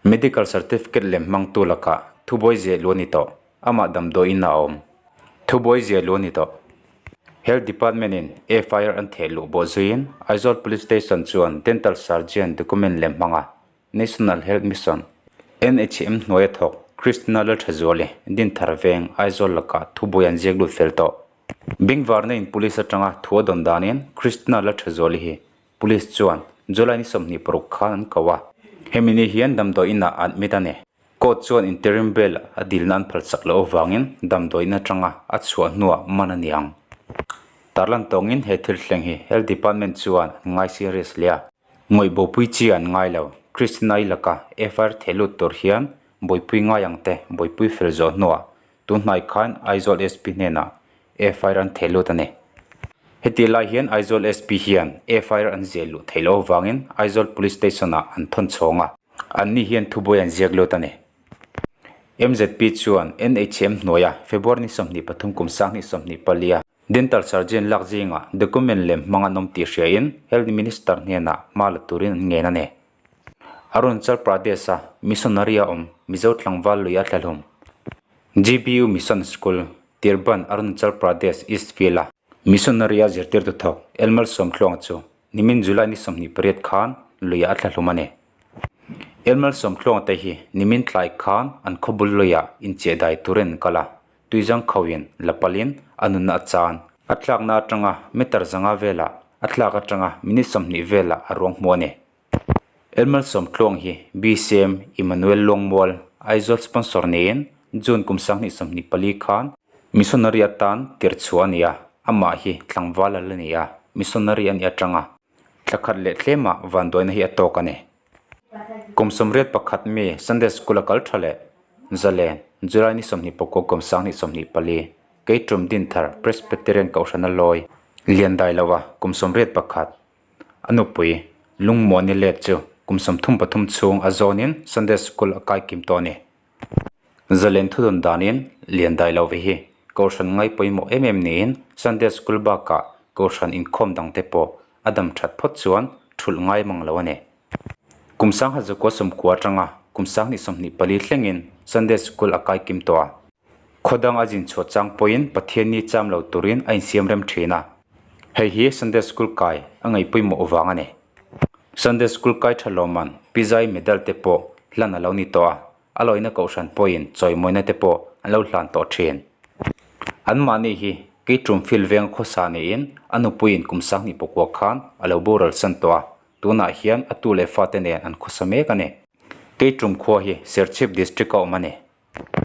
Medical certificate lem hmangtu lakah thubuai ziah luh a ni tawh. Amah damdawiin a awm. Thubuai ziah luh a ni tawh. Health Department in FIR an theh luh bawh zuiin Aizawl Police Station chuan Dental Surgeon document lem hmanga National Health Mission, NHM, hnuaia thawk Christina Lalthazuali, Dinthar Veng, Aizawl lakah thubuai an ziak lut fel tawh. Bengvarna in Police atanga thu a dawn danin Christina Lalthazuali hi Police chuan July ni 26 khan an ko a, hemi ni hian damdawi inah a admit a ni. Court chuan interim bail a dilna an phalsak loh avangin damdawi in atanga a chhuah hnuah man a ni ang. Tarlan tawngin he thil thleng hi Health Department chuan an ngai serious hle a. Ngawih bopui chi an ngai lo. Christina-i laka FIR theh lut tur hian buaipui ngai ang te buaipui fel zawh hnuah Tunhnai khan Aizawl SP hnenah FIR an theh lut a ni. Heti lai hian Aizawl SP hian FIR an ziah luh theih loh avangin Aizawl Police Station-ah an thawn chhawng a, anni hian thubuai an ziak lut a ni. MZP chuan NHM hnuaia February ni 23 kum 2024 Dental Surgeon lak zingah document lem hmang an awm tih hriain Health Minister hnenah hma la turin an ngen a ni. Arunachal Pradesh-a missionary a awm Mizo tlangval lui a thlahlum. GBU Mission School, Tirban, Arunachal Pradesh, East Field-a missionary a zirtirtu thawk Elmal Sawmtluang chu nimin July ni 28 khan luiah a thlahlum a ni. Elmal Sawmtluang te hi nimin tlai khan an khawbul luiah inchiah dai turin an kal a, tuizang khauhin la palin a nunna a chan. A tlakna atanga meter zanga velah a tlak atanga minute 20 velah a ruang hmu a ni. Elmal Sawmtluang hi BCM Emmanuel Luangmual, Aizawl sponsor niin June kum 2024 khan missionary atan tirh chhuah a ni a, amah hi tlangval a la ni a, missionary a nih atanga thla khat leh tlemah vanduaina hi a tawk a ni. Kum 81 mi Sunday School a kal tha leh Zalen, July ni 24 kum 2024, Keitum Dinthar Presbyterian Kohhrana lawi Liandai lova kum 81, A nupui, Lungmuani let chu kum 33 chhung a zawnin Sunday School a kai kim tawh a ni. Zalen thudawn danin Liandai lo ve hi Kohhran ngai pawimawh em em niin Sunday School bakah Kohhran inkhawm dangte pawh a dam that phawt chuan thulh ngai mang lo a ni. Kum 1990 atanga kum 2024 thlengin Sunday School a kai kim tawh a. Khaw dang a zin chhuah chang pawhin Pathianni cham lo turin a insiam rem thin a. Hei hi Sunday School kai a ngaih pawimawh vang a ni. Sunday School kai tha lawmman Pizai medal te pawh hlan a lo ni tawh a, a lawina kohhran pawhin chawimawina te pawh an lo hlan tawh thin. Anmahni hi Keitum Field veng khawsa niin a nupuiin kum 2009 khan a lo boral san tawh a, tunah hian a tu leh fate nen an khawsa mek a ni. Keitum khua hi Serchhip District a awm a ni.